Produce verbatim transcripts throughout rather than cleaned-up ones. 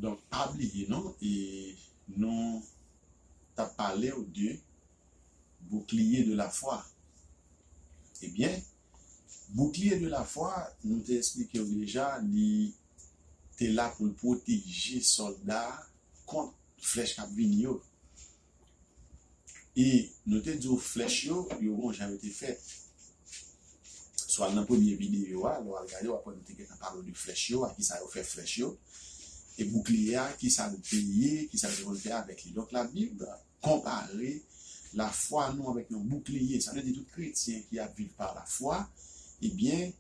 Donk, pa bliye non, e nou t ap pale w de bouclier de la foi. Ebyen, bouclier de la foi, nou te eksplike w deja, li te la pou l pwoteje sòlda a kont flèch k ap vini yo. E nou te di w flèch yo, yo gon jan yo te fèt. Swa nan premye videyo a, lè w al gade, w ap wè nou te gentan pale w de flèch yo, a kisa yo fè flèch yo, e boukliye a, kisa l te ye, kisa l te konn fè avèk li. Donk, Labib konpare lafwa nou avèk yon boukliye. Sa vle di tout kretyen ki ap viv pa lafwa, ebyen,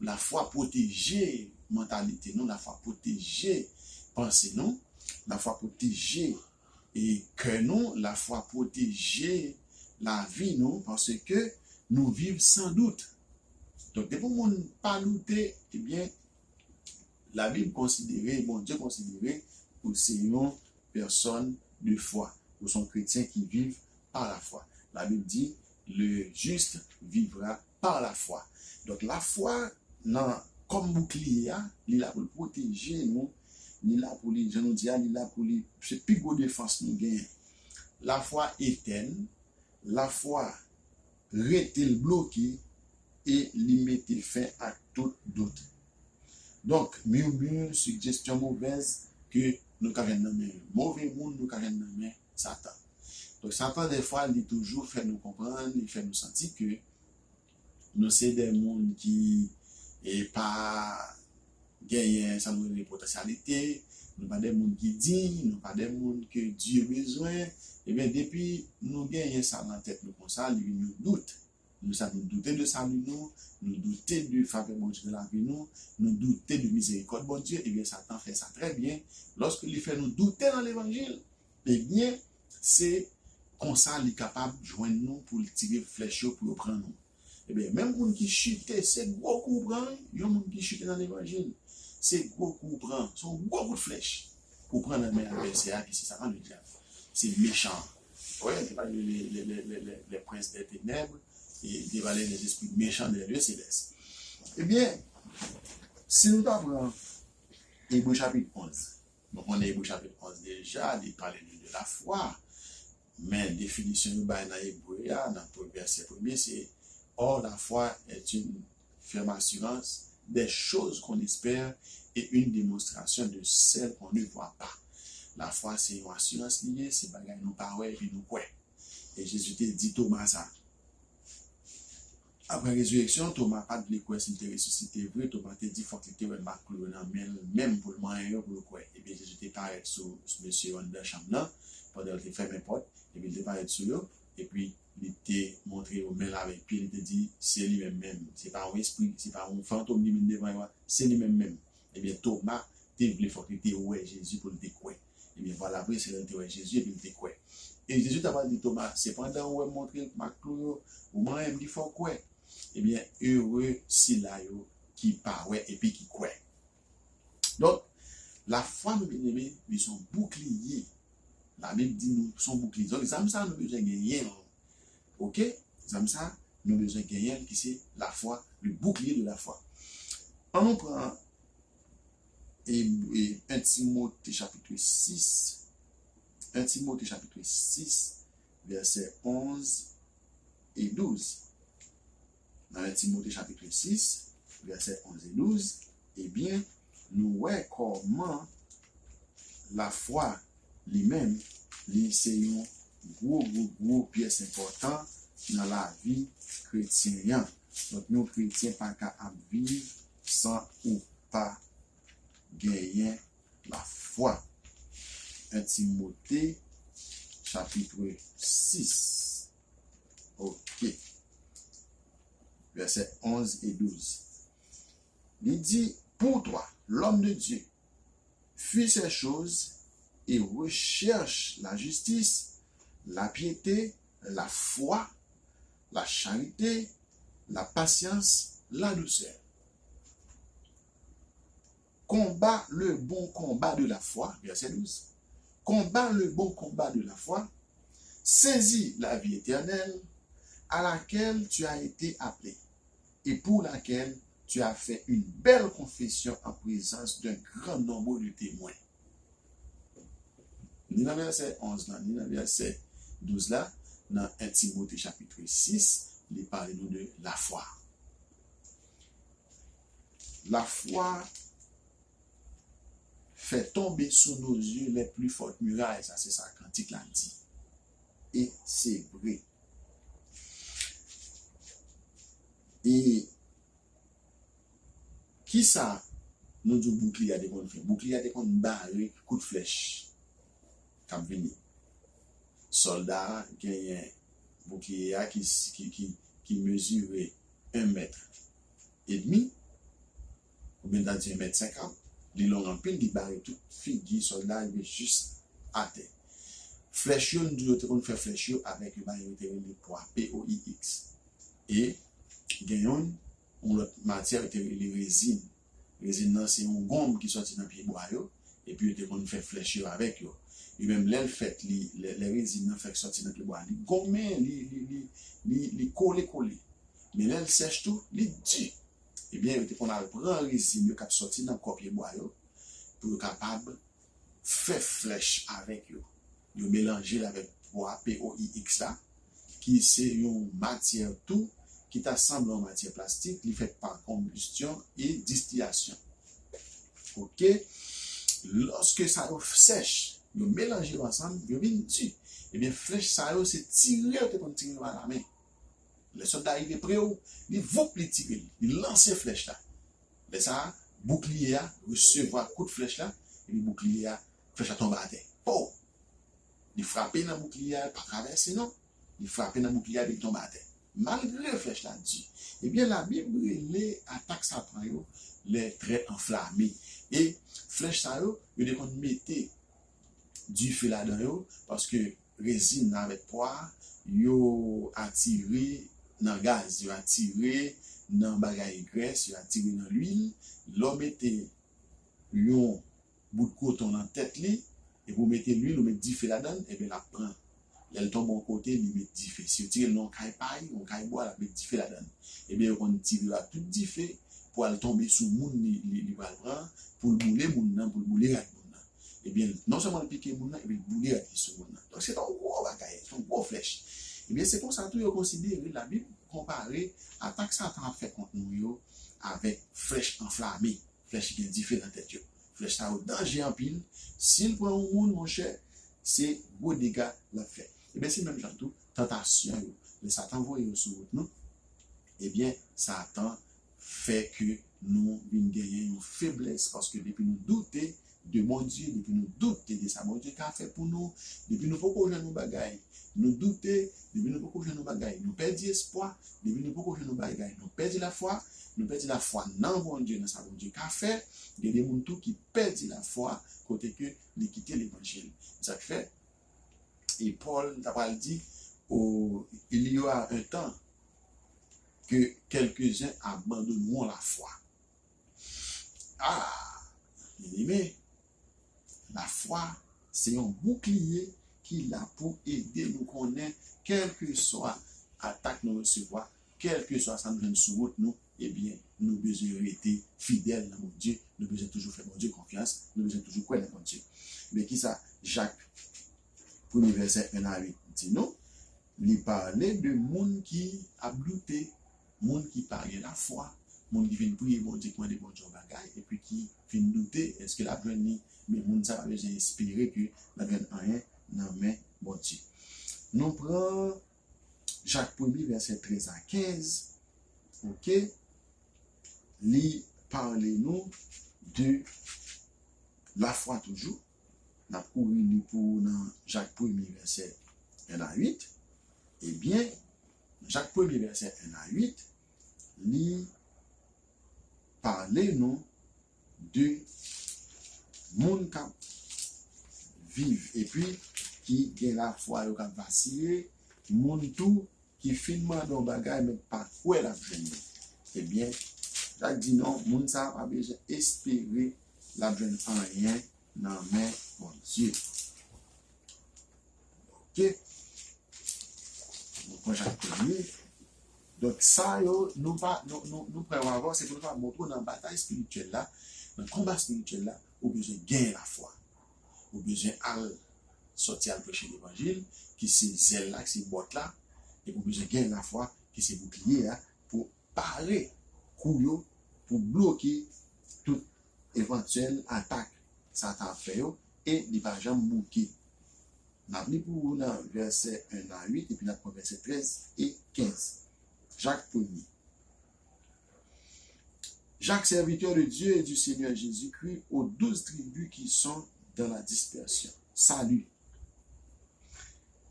lafwa pwoteje mantalite nou, lafwa pwoteje panse nou, lafwa pwoteje e kè nou, lafwa pwoteje lavi nou, paske nou viv san dout. Donk, depi yon moun pa doute, ebyen, Labib konsidere, Bondye konsidere ou se yon pèsòn de fwa, ou se yon kretyen ki viv pa lafwa. Labib di, le juste vivra par la foi. Donk, lafwa nan, kòm boukliye a, li la pou l pwoteje nou, li la pou li, jan nou di a, li la pou li, se pi gwo defans nou genyen. Lafwa etèn, lafwa rete l bloke e li mete fen ak tout dout. Donk, murmure, sijestyon movèz ke nou ka jwenn nan men move moun, nou ka jwenn nan men Satan. Donk, Satan, dèfwa, li toujou fè nou konprann, li fè nou santi ke nou se de moun ki, e, pa genyen sa nou rele potansyalite, nou pa de moun ki diy, nou pa de moun ke Dye bezwen. Ebyen, depi nou genyen sa nan tèt nou konsa, li vin yon dout. Nou sa, nou doute de sali nou, nou doute de favè Bondye nan lavi nou, nou doute de mizerikòd Bondye, ebyen, Satan fè sa trè byen. Lòske li fè nou doute nan levanjil, ebyen, se konsa li kapab jwenn nou pou l tire flèch yo pou yo pran nou. Ebyen, menm moun ki chite, se gwo kou w pran, wi. Yon moun ki chite nan levanjil, se gwo kou w pran, se yon gwo kout flèch ou pran nan men advèsè a, ki se Satan, le dyab. Se mechan an. Wi, se pa le, le, le, le, le, le prince des ténèbres, e de pa le, les esprits méchants des lieux célestes. Ebyen, si nou ta pran Ebre chapit onz, nou konnen Ebre chapit onz deja, li pale nou de lafwa, men definisyon yo bay nan Ebre a, nan pre-, vèsè premye, se, or, la foi est une ferme assurance des choses qu'on espère et une démonstration de celles qu'on ne voit pas. Lafwa se yon asirans li ye, se bagay nou pa wè epi nou kwè. E Jezi te di Toma sa. Apre rezireksyon, Toma pa t vle kwè si l te resisite vre. Toma te di fòk li te wè mak klou yo nan men l menm pou l manyen yo pou l kwè. Ebyen, Jezi te parèt sou, sou mesye yo anndan chanm nan, pandan l te fèmen pòt, epi l te parèt sou yo, epi li te montre yo men l avèk pye, li te di, se li menm menm. Se pa yon espri, se pa yon fantom ki vin devan yo a, se li menm menm. Ebyen, Toma te vle fòk li te wè Jezi pou l te kwè. Ebyen, vwala vre, se lè l te wè Jezi epi l te kwè. E Jezi ta pral di Toma, sepandan ou wè m montre mak klou yo, ou manyen m ki fè w kwè. Ebyen, ere sila yo ki pa wè epi ki kwè. Donk, lafwa, m byeneme, li se yon boukliye. Labib di nou se yon boukliye. Donk, zam sa a nou bezwen genyen l. Oke? Zam sa a, nou bezwen genyen l, ki se lafwa, le bouclier de la foi. Ann nou pran e, e, en Timote chapit sis, en Timote chapit sis, vèsè onz e douz. Nan en Timote chapit sis, vèsè onz e douz, ebyen, nou wè kòman lafwa li menm, li se yon gwo, gwo, gwo pyès enpòtan nan lavi kretyen an. Donk, yon kretyen pa ka ap viv san ou pa genyen lafwa. En Timote, chapit sis, ok, vèsè onz e douz. Li di, pour toi, l'homme de Dieu, fuis ces choses et recherche la justice, la piété, la foi, la charité, la patience, la douceur. Combat le bon combat de la foi, verset douze. Combat le bon combat de la foi, saisis la vie éternelle à laquelle tu as été appelé et pour laquelle tu as fait une belle confession en présence d'un grand nombre de témoins. Ni nan vèsè onz la, ni nan vèsè douz la, nan en Timote chapit sis, li pale nou de lafwa. La foi fait tomber sous nos yeux les plus fortes murailles, sa se sa kantik la di. E se vre. E kisa nou di boukliye a te konn fè? Boukliye a te konn bare kout flèch k ap vini. Sòlda a genyen boukliye a ki, ki, ki, ki mezire en mèt edmi, oubyen ta di en mèt senkant, li long anpil, li bare tout figi sòlda a rive jis atè. Flèch yo, nou di yo te konn fè flèch yo avèk yon bagay yo te rele pwa, P O I X. E gen yon, yon lòt matyè yo te rele rezin. Rezin nan se yon gonm ki sòti nan pye bwa yo, epi yo te konn fè flèch yo avèk yo. Li menm lè l fèt, li, lè, lè rezin nan fèk sòti nan pye bwa, li gonmen, li, li, li, li, li kole kole. Men lè l sèch tou, li di. Ebyen, yo te konn al pran rezin yo k ap sòti nan kò pye bwa yo, pou yo kapab fè flèch avèk yo. Yo melanje l avèk pwa, P O I X la, ki se yon matyè tou ki ta sanble yon matyè plastik, li fèt pa konbistyon e distiyasyon. Oke? Lòske sa yo sèch, yo melanje yo ansanm, yo vin di. Ebyen, flèch sa yo, se tire yo te konn tire yo alamen. Lè sòlda a rive pre w, li voup, li tire l, li lanse flèch la. Lè sa a, boukliye a resevwa kout flèch la, epi boukliye a, flèch la tonbe atè. Po! Li frape nan boukliye a, li pa travèse non. Li frape nan boukliye a, epi li tonbe atè. Malgre flèch la di. Ebyen, Labib rele atak Satan yo les traits enflammés. E flèch sa yo, yo te konn mete dife ladan yo, paske rezin nan avèk pwa, yo atire nan gaz, yo atire nan bagay grès, yo atire nan lwil. Lè w mete yon bout koton nan tèt li, epi w mete lwil, ou met dife ladan l, ebyen l ap pran. Lè l tonbe yon kote, li met dife. Si yo tire l nan yon kay pay, yon kay bwa, l ap met dife ladan l. Ebyen, yo konn tire yo ak tout dife pou al tonbe sou moun li, li, li pral pran, pou l boule moun nan, pou l boule rad moun nan. Ebyen, non sèlman l pike moun nan, epi l boule rad li sou moun nan. Donk, se te yon gwo bagay, se yon gwo flèch. Ebyen, se konsa tou yo konsidere, Labib konpare atak Satan ap fè kont nou yo avèk flèch anflame, flèch ki gen dife nan tèt yo. Flèch sa yo danje anpil. Si l pran yon moun, monchè, se gwo dega l ap fè. Ebyen, se menm jan tou, tantasyon yo. Lè Satan voye yo sou wout nou, ebyen, Satan fè ke nou vin genyen yon feblès, paske depi nou doute de Bondye, depi nou doute de sa Bondye ka fè pou nou, depi nou poko jwenn yon bagay, nou doute, depi nou poko jwenn yon bagay, nou pèdi espwa, depi nou poko jwenn yon bagay, nou pèdi lafwa, nou pèdi lafwa nan Bondye, nan sa Bondye ka fè. Gen de moun tou ki pèdi lafwa kote ke li kite levanjil. Sa k fè, e Pòl ta pral di, au, il y aura un temps que quelques-uns abandonneront la foi. Ah, byeneme, lafwa se yon boukliye ki la pou ede nou konnen, kèlkeswa atak nou resevwa, kèlkeswa sa nou jwenn sou wout nou, ebyen, nou bezwen rete fidèl nan Bondye, nou bezwen toujou fè Bondye konfyans, nou bezwen toujou kwè nan Bondye. Men kisa Jak premye vèsè en a uit di nou? Li pale de moun ki ap doute, moun ki pa gen lafwa, moun ki vin priye Bondye, ki mande Bondye yon bagay, epi ki vin doute, èske l ap jwenn li? Men moun sa pa bezwen espere ke l ap jwenn anyen nan men Bondye. Nou pran Jak premye, vèsè trèz a kenz, oke? Li pale nou de lafwa toujou. N ap kouri li pou ou nan Jak premye, vèsè en a uit. Ebyen, Jak premye, vèsè en a uit, li pale nou de moun k ap viv epi ki gen lafwa yo k ap vasiye, moun tou ki fin mande yon bagay, men pa kwè l ap jwenn li. Ebyen, Jak di non, moun sa a pa bezwen espere l ap jwenn anyen nan men Bondye. Oke? Nou pran Jak premye. Donk, sa yo, nou pa, nou, nou, nou pran yo avan, se pou nou ka montre w nan batay espirityèl la, nan konba espirityèl la, ou bezwen gen lafwa. Ou bezwen al sòti al preche levanjil, ki se zèl la, ki se bòt la, epi w bezwen gen lafwa, ki se boukliye a, pou pare kou yo, pou bloke tout evantyèl atak Satan ap fè yo, e li pa janm bouke. N ap li pou ou nan vèsè en a uit, epi n ap pran vèsè trèz e kenz. Jak premye. Jacques, serviteur de Dieu et du Seigneur Jésus-Christ, aux douze tribus qui sont dans la dispersion. Salut.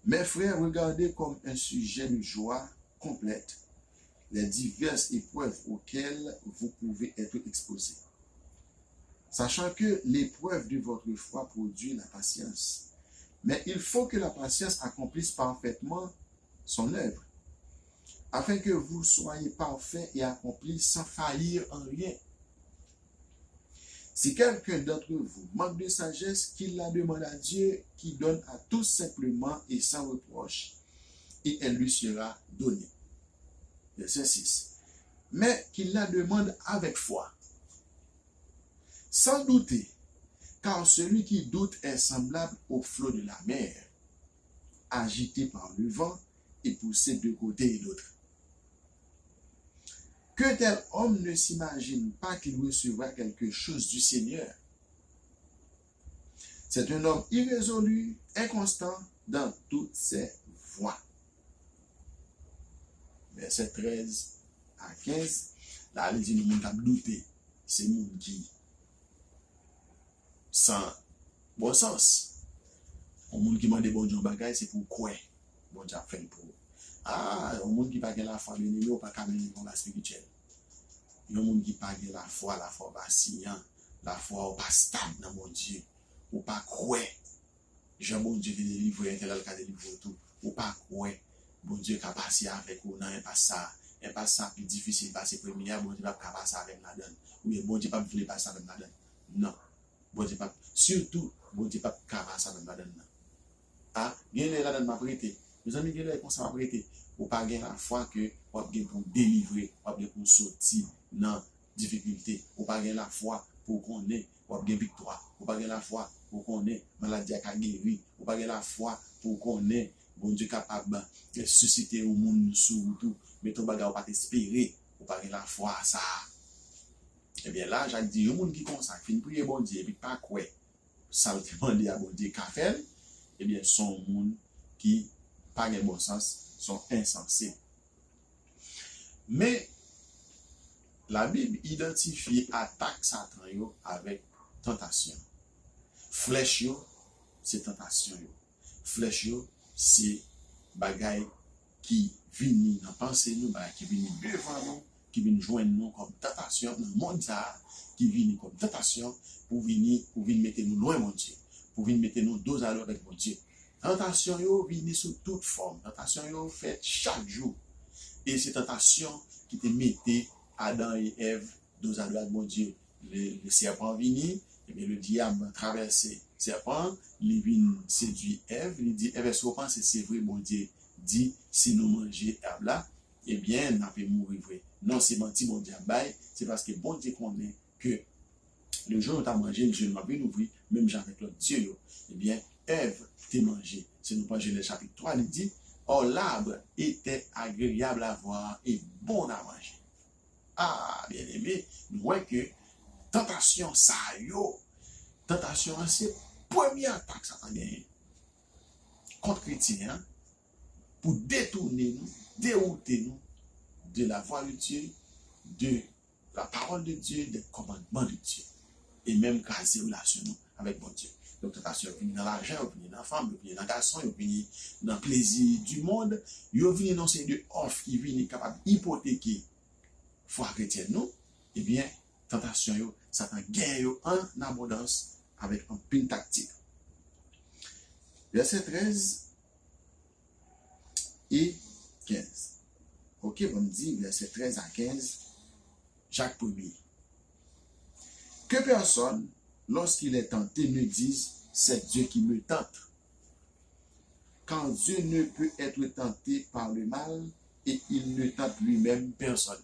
Mes frères, regardez comme un sujet de joie complète les diverses épreuves auxquelles vous pouvez être exposés, sachant que l'épreuve de votre foi produit la patience. Mais il faut que la patience accomplisse parfaitement son œuvre, afin que vous soyez parfaits et accomplis sans faillir en rien. Si quelqu'un d'entre vous manque de sagesse, qu'il la demande à Dieu, qui donne à tous simplement et sans reproche, et elle lui sera donnée. Verset six. Mais qu'il la demande avec foi, sans douter, car celui qui doute est semblable au flot de la mer, agité par le vent et poussé de côté et d'autre. Que tel homme ne s'imagine pas qu'il recevra quelque chose du Seigneur. C'est un homme irrésolu, inconstant dans toutes ses voies. Vèsè trèz a kenz, la li di nou moun k ap doute, se moun ki san bon sans. Yon moun ki mande Bondye yon bagay, se pou w kwè Bondye ap fè l pou ou. A, yon moun ki pa gen lafwa, byeneme, ou pa ka mennen konba espirityèl. Yon moun ki pa gen lafwa, lafwa w pa siyan, lafwa w pa stab nan Bondye, ou pa kwè jan Bondye te delivre entèl la, l ka delivre w tou. Ou pa kwè Bondye ka pase avèk ou nan enpas sa a. Enpas sa a pi difisil pase premye a, Bondye p ap ka pase avè m ladan l. Oubyen Bondye p ap vle pase avè m ladan l. Non. Bondye p ap, sitou, Bondye p ap ka pase avè m ladan l nan. A, gen lè ladan l m ap rete. Mezanmi, gen lè konsa m ap rete. Ou pa gen lafwa ke w ap gen pou w delivre, w ap gen pou w soti nan difikilte. Ou pa gen lafwa pou w konnen w ap gen viktwa. Ou pa gen lafwa pou w konnen maladi a ka geri. Ou pa gen lafwa pou w konnen Bondye kapab resisite yon moun sou wout ou, mete yon bagay ou pa t espere. Ou pa gen lafwa sa a. Ebyen, la, Jak di, yon moun ki konsa, ki fin priye Bondye, epi k pa kwè sa l te mande a Bondye ka fè l, ebyen, se yon moun ki pa gen bon sans, se yon ensanse. Men, Labib idantifye atak Satan yo avèk tantasyon. Flèch yo, se tantasyon yo. Flèch yo, se bagay ki vini nan panse nou, bagay ki vini devan nou, ki vin jwenn nou kòm tantasyon nan mond sa a, ki vini kòm tantasyon pou vini, pou vin mete nou lwen Bondye, pou vin mete nou dozado avèk Bondye. Tantasyon yo vini sou tout fòm. Tantasyon yo fèt chak jou. E se tantasyon ki te mete Adan e Èv dozado ak Bondye. Le, le sèpan vini, ebyen, le dyab travèse sèpan, li vin sedui Èv, li di, Èv, èske w panse se vre Bondye di si nou manje èb la, ebyen, n ape mouri vre? Non, se manti Bondye ap bay, se paske Bondye konnen ke le jou nou ta manje l, je nou ap vin ouvri, menm jan avèk lòt dye yo. Ebyen, Èv te manje. Si nou pran Jenèz chapit twa, li di, Or l'arbre était agréable à voir et bon à manger. A, byeneme, nou wè ke tantasyon sa yo, tantasyon an se premye atak Satan genyen kont kretyen an, pou detounen nou, dewoute nou de la voie de Dieu, de la parole de Dieu, des commandements de Dieu, e menm kraze relasyon nou avèk Bondye. Donk, tantasyon yo vini nan lajan, yo vini nan fanm, yo vini nan gason, yo vini nan plezi du monde, yo vini nan seri de òf ki vini kapab ipoteke fwa kretyèn nou, ebyen, tantasyon yo, Satan genyen yo an abondans avèk anpil taktik. Vèsè trèz e kenz. Oke, ban m di vèsè trèz a kenz, Jak premye. Que personne, lorsqu'il est tenté, ne dise, c'est Dieu qui me tente. Car Dieu ne peut être tenté par le mal et il ne tente lui-même personne.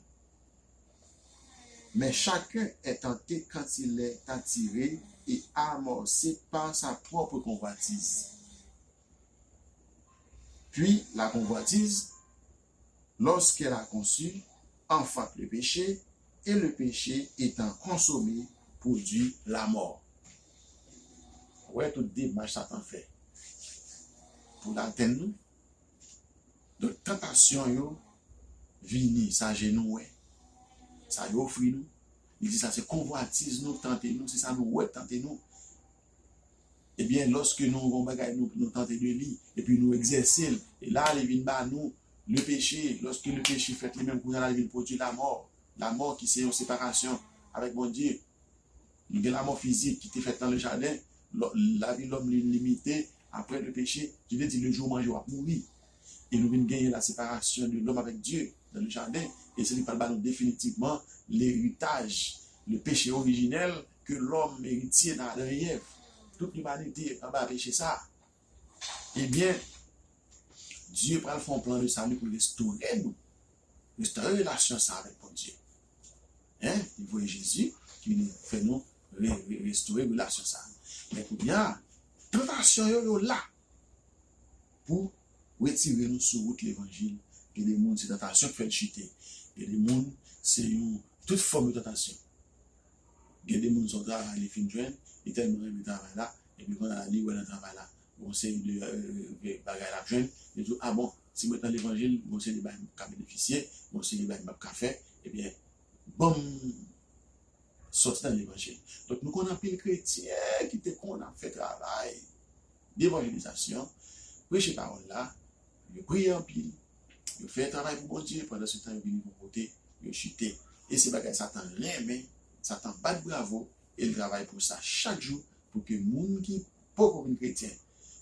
Mais chacun est tenté quand il est attiré et amorcé par sa propre convoitise. Puis la convoitise, lorsqu'elle a conçu, enfante le péché, et le péché étant consommé, produit la mort. Wè tout demach Satan fè pou l atenn nou. Donk, tantasyon yo vini, sa je nou wè, sa yo ofri nou. Li di sa se konvwatiz nou tante nou, se sa nou wè tante nou. Ebyen, lòske nou yon bagay, nou, nou tante de li, epi nou egzèse l, e la, li vin ba nou le péché. Lorsque le péché fait, li menm kounye a la, li vin pwodui lamò. Lamò ki se yon separasyon avèk Bondye. Nou gen lamò fizik ki te fèt nan le jaden. Lò- Lavi lòm li limite apre le péché. Ki vle di, le jou w manje, w ap mouri. E nou vin genyen la séparation de l'homme avec Dieu dans le jardin. E se li k pral ba nou definitivman leritaj, le péché originel ke lòm eritye nan Adan e Èv. Tout limanite anba peche sa. Ebyen, Dye pral fè yon plan de salut pou l restore nou. Restore relasyon sa avèk Bondye. Hein? Li voye Jezi ki vin fè nou re- re- restore relasyon sa. Men kounye a, tantasyon yo, yo la pou retire nou sou wout levanjil. Gen de moun, se tantasyon k fè l chite. Gen de moun, se yon tout fòm de tantasyon. Gen de moun, se yon travay li fin jwenn, li tèlman renmen travay la, epi kounye a li wè nan travay la yon seri de euh, bagay l ap jwenn, li di, a bon, si mwen t nan levanjil, yon seri de bagay m ka benefisye, yon seri de bagay m p ap ka fè, ebyen, ban m sòti nan levanjil. Donk, nou konn anpil kretyen ki te konn ap fè travay devanjelizasyon, preche pawòl la, yo priye anpil, yo fè travay pou Bondye, pandan se tan yo vini yon kote, yo chite. E se bagay Satan renmen, Satan bat bravo, e l travay pou sa chak jou, pou ke moun ki poko vin kretyen,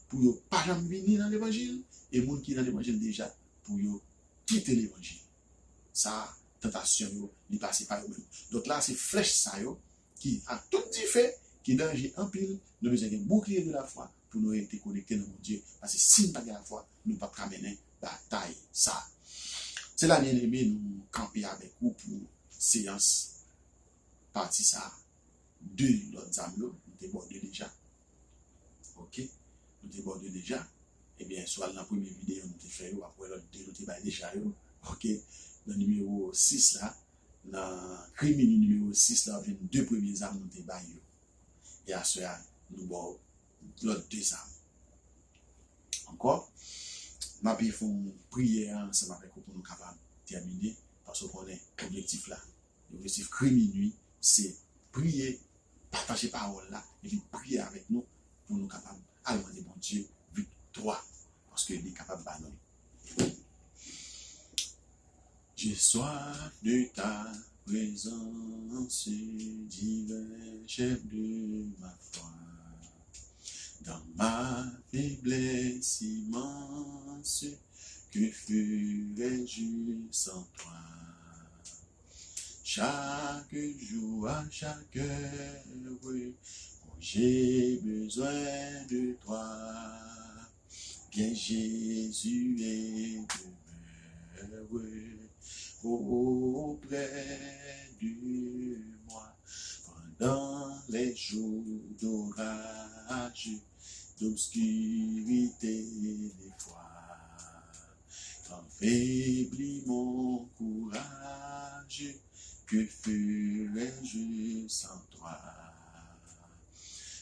pou yo pa janm vini nan levanjil, e moun ki nan levanjil deja, pou yo kite levanjil. Sa, tantasyon yo, li pase pa yo menm. Donk la, se flèch sa yo ki ak tout dife, ki danje anpil, nou bezwen gen bouclier de la foi pou nou rete konekte nan Bondye. Paske si n pa gen lafwa, nou p ap ka mennen batay sa. Se la, byeneme, nou kanpe avèk ou pou seyans pati sa. De lòt zam yo, nou te ba w de deja. Ok? Nou te ba w de deja. Ebyen, si w al nan premye videyo nou te fè yo, w ap wè lòt de nou te bay deja yo. Ok? Nan nimewo sis la, nan krimini nimewo sis la, w ap jwenn de premye zam nou te bay yo. E aswè a, nou ba w lòt de zam. Ankò, m ap fè yon priyè ansanm avèk ou pou nou kapab tèmine, paske w konnen objektif la. Objektif kri minui, se priye, pataje pawòl la, epi priye avèk nou pou nou kapab al mande Bondye viktwa, paske li kapab ba nou li. J'ai soif de ta présence, divin chef de ma foi. Dans ma faiblesse immense, que ferais-je sans toi? Chaque jour, à chaque heure, oh, j'ai besoin de toi. Viens Jésus et demeure auprès de moi. Pendant les jours d'orage, d'obscurité, d'effroi, quand faiblit mon courage, que ferais-je sans toi?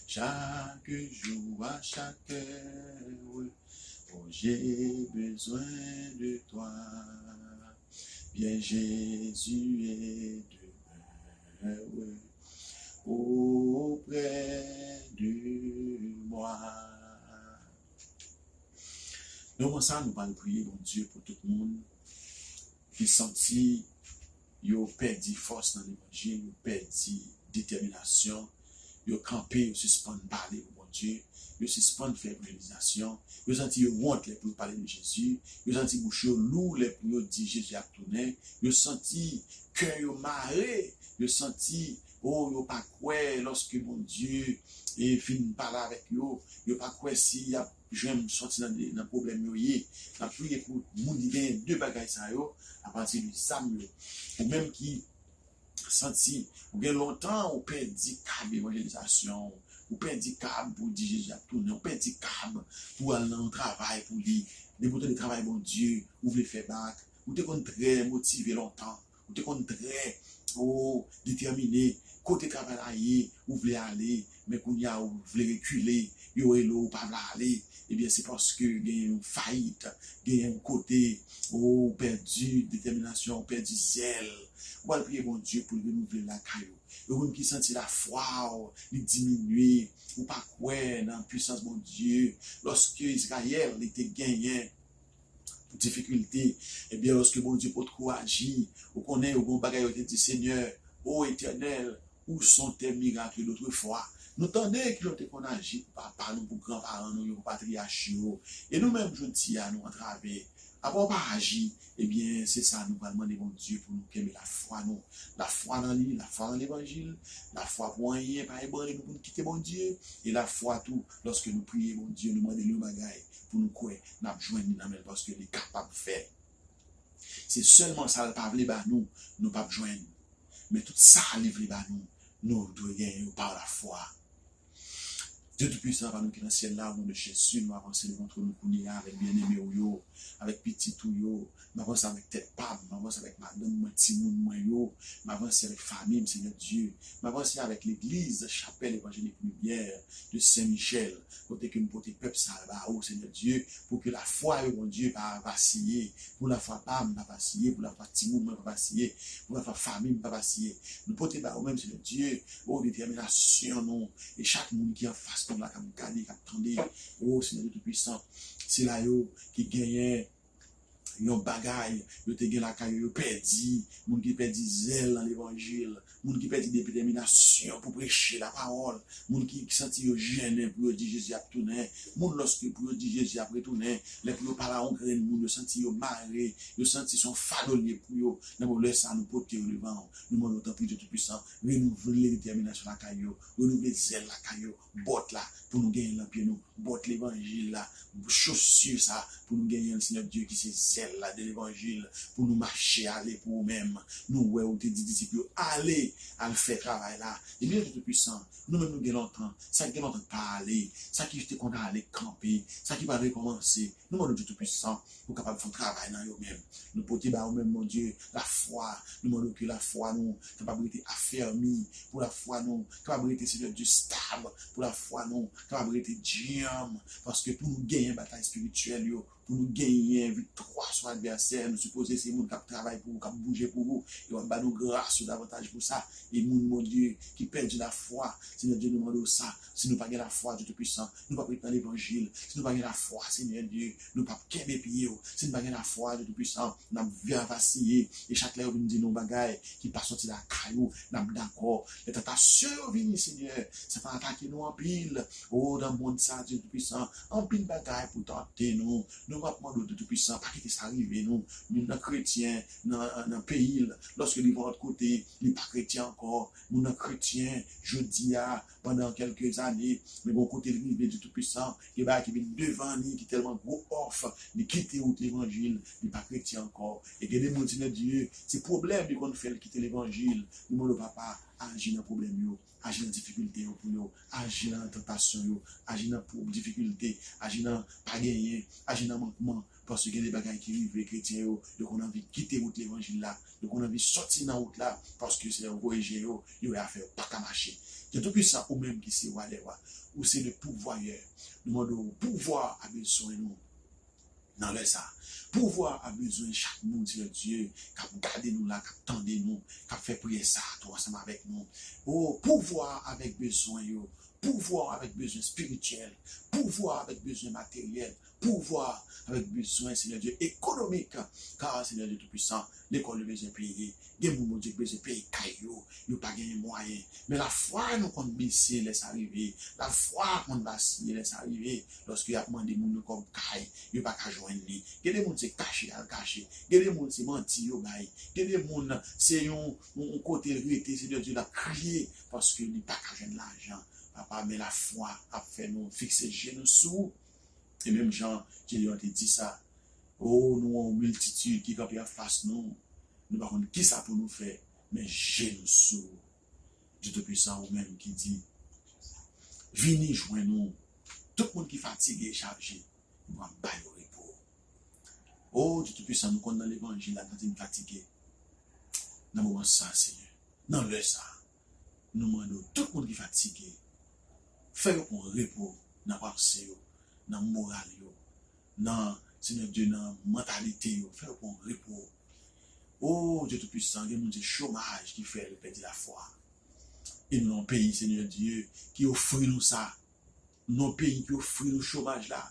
Chaque jour, à chaque heure, oh, j'ai besoin de toi. Viens Jésus et demeure auprès de moi. Nan moman sa, nou pral priye Bondye pou tout moun ki santi yo pèdi fòs nan levanjil, yo pèdi detèminasyon, yo kanpe, yo sispann pale pou Bondye, yo sispann fè evanjelizasyon, yo santi yo wont lè pou yo pale de Jezi, yo santi bouch yo lou lè pou yo di Jezi ap tounen, yo santi kè yo mare, yo santi, o, yo pa kwè lòske Bondye e fin pale avèk yo, yo pa kwè si y ap jwenn sòti nan, nan pwoblèm yo ye. N ap priye pou moun ki genyen de bagay sa yo, apati de zam yo. Ou menm ki santi ou gen lontan ou pèdi kab evanjelizasyon, Ou pèdi kab pou w di Jezi ap tounen. Ou pèdi kab pou w al nan yon travay pou li. Depi w tande travay Bondye, ou vle fè bak. Ou te konn trè motive lontan. Ou te konn trè, o, detèmine. Kote travay la ye, ou vle ale. Men kounye a, ou vle rekile. Yo rele w, ou pa vle ale. Ebyen, se paske genyen yon fayit, genyen yon kote, o, ou pèdi detèminasyon, ou pèdi zèl. Ou al priye Bondye pou l renouvle l lakay ou. Ou menm ki santi lafwa w, li diminye, ou pa kwè nan pwisans Bondye. Lòske Izrayèl, li te genyen difikilte, ebyen, lòske Bondye potko aji, ou konnen yo gen yon bagay yo te di, Senyè, o Etènèl, ou son tè mirak yo dotrefwa. Nou tande ki yo te konn aji pou papa nou, pou granparan nou yo, pou patriyach yo. E nou menm, jodi a, nou antrave. Apa w pa aji, ebyen, se sa nou pral mande Bondye pou nou kenbe lafwa nou. Lafwa nan li, lafwa nan levanjil, lafwa pou anyen pa ebranle nou pou nou kite Bondye, e lafwa tou, lòske nou priye Bondye, nou mande l yon bagay pou nou kwè, n ap jwenn li nan men l, paske li kapab fè. Se sèlman sa l pa vle ba nou, nou p ap jwenn. Men tout sa li vle ba nou, nou dwe genyen yo pa lafwa. Dye Toupisan, Papa nou ki nan syèl la, o non de Jezi, nou avanse devan twòn ou kounye a avèk byeneme w yo, avèk pitit ou yo. M avanse avèk tèt pa m, m avanse avèk madanm mwen, timoun mwen yo. M avanse avèk fanmi m, Senyè Dye. M avanse avèk legliz, chapèl evanjelik Limyè de Sen Michèl, kote ke m pote pèp sa a ba ou, Senyè Dye, pou ke lafwa yo, Bondye, pa vasiye, pou lafwa pa m pa vasiye, pou lafwa timoun mwen pa vasiye, pou lafwa fanmi m pa vasiye. Nou pote ba ou menm, Senyè Dye, o, detèminasyon nou, e chak moun ki anfas nou la, k ap gade, k ap tande, o, Senyè Dye Toupisan, sila yo ki genyen yon bagay yo te gen lakay yo, yo pèdi, moun ki pèdi zèl nan levanjil, moun ki pèdi detèminasyon pou preche lapawòl, moun ki santi yo jennen pou yo di Jezi ap tounen, moun lòske pou yo di Jezi ap retounen, lè pou yo pale a yon grenn moun, yo santi yo mare, yo santi se yon fado l ye pou yo. Nan bon, lè sa a, nou pote yo devan w, nou mande w tanpri, Dye Toupisan, renouvle detèminasyon lakay yo, renouvle zèl lakay yo, bòt la pou nou genyen nan pye nou, bòt levanjil la, chosi sa pou nou genyen l, Senyè Dye, ki se zèl la de levanjil, pou nou mache ale pou ou menm. Nou wè ou te di disip yo, ale, al fè travay la. Ebyen, Dye Toupisan, nou menm nou gen lontan, sa ki gen lontan pa ale, sa ki te konn ale kanpe, sa ki pral rekòmanse, nou mande w, Dye Toupisan, ou kapab fè yon travay nan yo menm. Nou pote ba ou menm, Bondye, lafwa. Nou mande w ke lafwa nou kapab rete afèmi, pou lafwa nou kapab rete, Senyè Dye, stab, pou lafwa nou kapab rete dyanm. Paske pou nou genyen batay espirityèl yo, pou nou genyen viktwa sou advèsè, nou sipoze se moun k ap travay pou ou, k ap bouje pou ou. E w ap ba nou gras yo davantaj pou sa. E moun, Bondye, ki pèdi lafwa, Senyè Dye, nou mande w sa. Si nou pa gen lafwa, Dye Toupisan, nou p ap ret nan levanjil. Si nou pa gen lafwa, Senyè Dye, nou p ap kenbe pye w. Si nou pa gen lafwa, Dye Toupisan, n ap vin vasiye. E chak lè yo vin di nou yon bagay ki pa soti lakay ou, n ap dakò. Lè tantasyon yo vini, Senyè, sa va atake nou anpil. O, nan mond sa, Dye Toupisan, anpil bagay pou tante nou. Nou ap mande w, Dye Toupisan, pa kite sa rive nou. Moun nan kretyen, nan, nan peyi l, lòske li va lòt kote, li pa kretyen ankò. Moun nan kretyen, jodi a, pandan kèlke zane, men bon kote l rive, Dye Toupisan, gen bagay ki vin devan li, ki tèlman gwo òf, li kite wout levanjil, li pa kretyen ankò. E gen de moun, Senyè Dye, se pwoblèm li konn fè l kite levanjil. Nou mande w, Papa, aji nan pwoblèm yo, aji nan difikilte yo pou yo, aji nan tantasyon yo, aji nan pwob difikilte, aji nan pa genyen, aji nan mankman. Paske gen de bagay ki rive kretyen yo, yo konn anvi kite wout levanjil la, yo konn anvi sòti nan wout la, paske se lè yo voye je yo, yo wè afè yo pa ka mache. Dye Toupisan, ou menm ki se Wa dè wa, ou se le pouvwayè. Nou mande w, pouvwa a bezwen nou nan lè sa. Pouvwa a bezwen chak moun, Senyè Dye, k ap gade nou la, k ap tande nou, k ap fè priyè sa a tou ansanm avèk nou. O, pouvwa avèk bezwen yo, pouvwa avèk bezwen espirityèl, pouvwa avèk bezwen materyèl, pouvwa avèk bezwen, Senyè Dye, ekonomik. Ka, Senyè Dye Toupisan, lekòl yo bezwen peye. Gen moun, Bondye, ki bezwen peye kay yo, yo pa genyen mwayen. Men lafwa nou konn bese lè sa rive. Lafwa konn vasiye lè sa rive. Lòske y ap mande moun yo kòb kay, yo pa ka jwenn li. Gen de moun se kache y al kache. Gen de moun se manti yo bay. Gen de moun se yon, yon, yon kote l rete, Senyè Dye, l ap kriye paske li pa ka jwenn lajan. Papa, men lafwa ap fè nou fikse je nou sou ou. E menm jan Jedeyon te di sa, o, nou wè yon miltitid ki kanpe anfas nou, nou pa konn kisa pou nou fè, men je nou sou ou. Dye Toupisan, ou menm ki di, vini jwenn ou. Tout moun ki fatige e chaje, nou ap ba yo repo. O Dye Toupisan, nou konn nan levanjil la, nou santi n fatige. Nan moman sa, Senyè, nan lè sa, nou mande w, tout moun ki fatige, fè yo pran repo nan panse yo, nan moral yo, nan, Senyè Dye, nan mantalite yo, fè yo pran repo. O Dye Toupisan, gen moun se chomaj ki fè yo pèdi lafwa. E nou nan yon peyi, Senyè Dye, ki ofri nou sa. Nou nan yon peyi ki ofri nou chomaj la.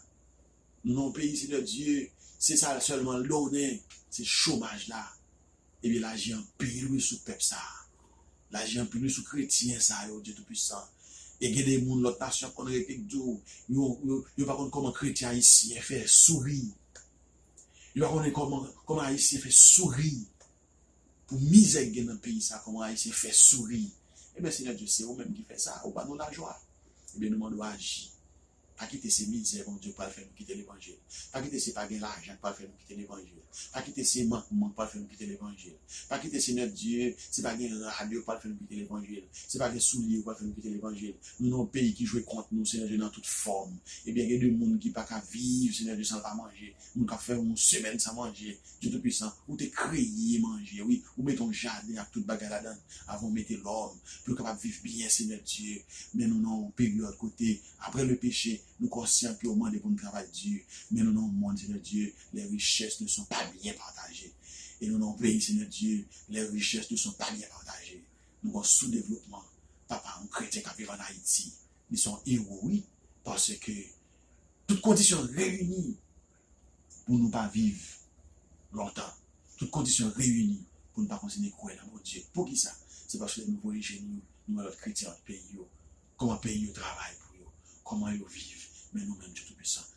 Nou nan yon peyi, Senyè Dye, se sa sèlman l donnen, se chomaj la. Ebyen, laji anpil, wi, sou pèp sa a. Laji anpil, wi, sou kretyen sa yo, Dye Toupisan. E gen de moun lòt nasyon ap konn rete k di w, yo, yo, yo pa konn kòman kretyen ayisyen fè souri. Yo pa konnen kòman, kòman ayisyen fè souri. Pou mizè k gen nan peyi sa, kòman ayisyen fè souri. Ebyen, Senyè Dye, se ou menm ki fè sa, ou ba nou lajwa. Ebyen, nou mande w aji. Pa kite se mizè, Bondye, k pral fè nou kite levanjil. Pa kite se pa gen lajan k pral fè nou kite levanjil. Pa kite se mankman k pral fè nou kite levanjil. Pa kite, Senyè Dye, se pa gen rad yo k pral fè nou kite levanjil. Se pa gen soulye yo k pral fè nou kite levanjil. Nou nan yon peyi ki jwe kont nou, Senyè Dye, nan tout fòm. Ebyen, gen de moun ki pa ka viv, Senyè Dye, san l pa manje. Moun k ap fè yon semèn san manje. Dye Toupisan, ou te kreye manje, wi. Ou mete yon jaden ak tout bagay ladan l avan w mete lòm, pou yo kapab viv byen, Senyè Dye. Men nou nan yon peryòd kote, après le péché, nou konsyan ke w mande pou n travay di. Men nou nan yon mond, Senyè Dye, les richesses ne sont pas bien partagées. E nou nan yon peyi, Senyè Dye, les richesses ne sont pas bien partagées. Nou gen yon soudevlopman. Papa, yon kretyen k ap viv ann Ayiti, li se yon ewo, wi. Paske tout kondisyon reyini pou nou pa viv lontan. Tout kondisyon reyini pou nou pa kontinye kwè nan Bondye. Poukisa? Se paske lè nou voye je nou, nou wè lòt kretyen, lòt peyi yo, kòman peyi yo travay pou yo, kòman yo viv. Men nou menm, Dye Toupisan,